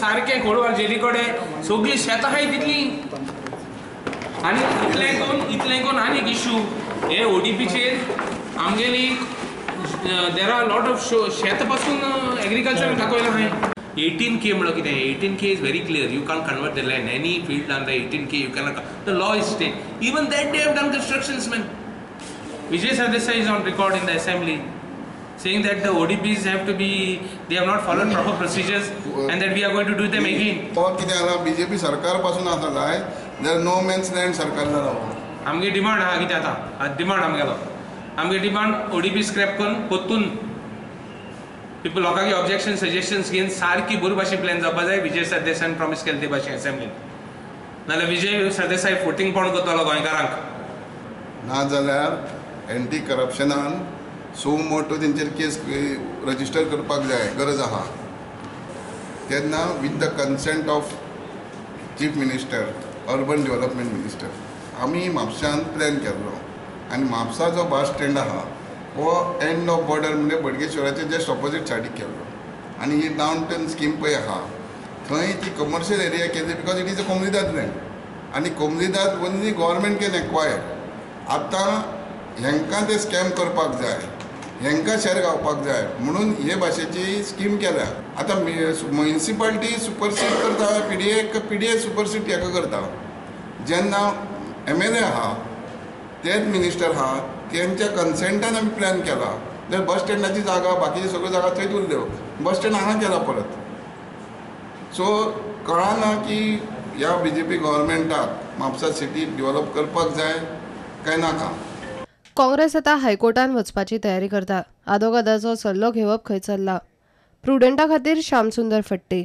सारकें खोडवार जेली कडेन सगळीं शेतां आहाय तितलीं. आनी इतलें करून आनी एक इशू हे ओडीपीचेर आमगेली there are lot of शेत पासून एग्रीकल्चर दाखयलां हांवें. 18K म्हणलो कितें, 18K is very clear, you can't convert the land any field on the 18K, you cannot, the law is state. Even that they have done constructions man. Vijay Sardesai is on record in the assembly saying that the ODPs have to be, they have not followed proper procedures and that we are going to do them again. तो कितें जाला, BJP सरकार पासून आसा जाय जाल्यार no man's land सरकार जाला. आमगे डिमांड आहा कितें आतां डिमांड आमगेलो, आमगे डिमांड ओडीपी स्क्रॅप करून परतून पीपल लोकांक ऑब्जेक्शन सजेशन्स घेवन सारकी बरी भाशेन प्लॅन जावपा जाय. विजय सरदेसायान प्रॉमीस केलें ते भाशेन असेंब्लीन, नाजाल्यार विजय सरदेसाय फोटींगपण करतलो गोंयकारांक. ना जाल्यार एंटी करप्शनान सो मोटो तेंचेर केस रजिस्टर करपाक जाय, गरज आहा. तेन्ना with the consent of chief minister, urban development minister, आमी म्हापश्यान प्लॅन केल्लो आनी म्हापसा जो बस स्टँड आहा हो एंड ऑफ बॉर्डर म्हणजे बडगेश्वराचे जस्ट ऑपोजीट सायडीक केल्लो. आनी ही डावन टावन स्कीम पळय आहा थंय ती कमर्शियल एरिया केली because it is a comunidade land आनी comunidade only government can acquire. आतां हेंकां ते स्कॅम करपाक जाय, हेंकां शेर गावपाक जाय म्हणून हे भाशेची स्कीम केल्या. आतां म्युनिसिपालिटी सुपरसीड करता पीडीए, पीडीए सुपरसीड हेका करता. जेन्ना एमएलए आहा तेच मिनिस्टर आहा तेंच्या कन्सेंटान आमी प्लॅन केला जाल्यार बस स्टँडाची जागा बाकीची सगळ्यो जागा थंयच उरल्यो, बस स्टँड हांगा केला परत. सो कळना की ह्या बीजेपी गव्हर्मेंटाक म्हापसा सिटी डेव्हलप करपाक जाय काय नाका. काँग्रेस आतां हायकोर्टान वचपाची तयारी करता. आदोगादाचो सल्लो घेवप खंय चल्ला. प्रुडंटा खातीर श्यामसुंदर फट्टे.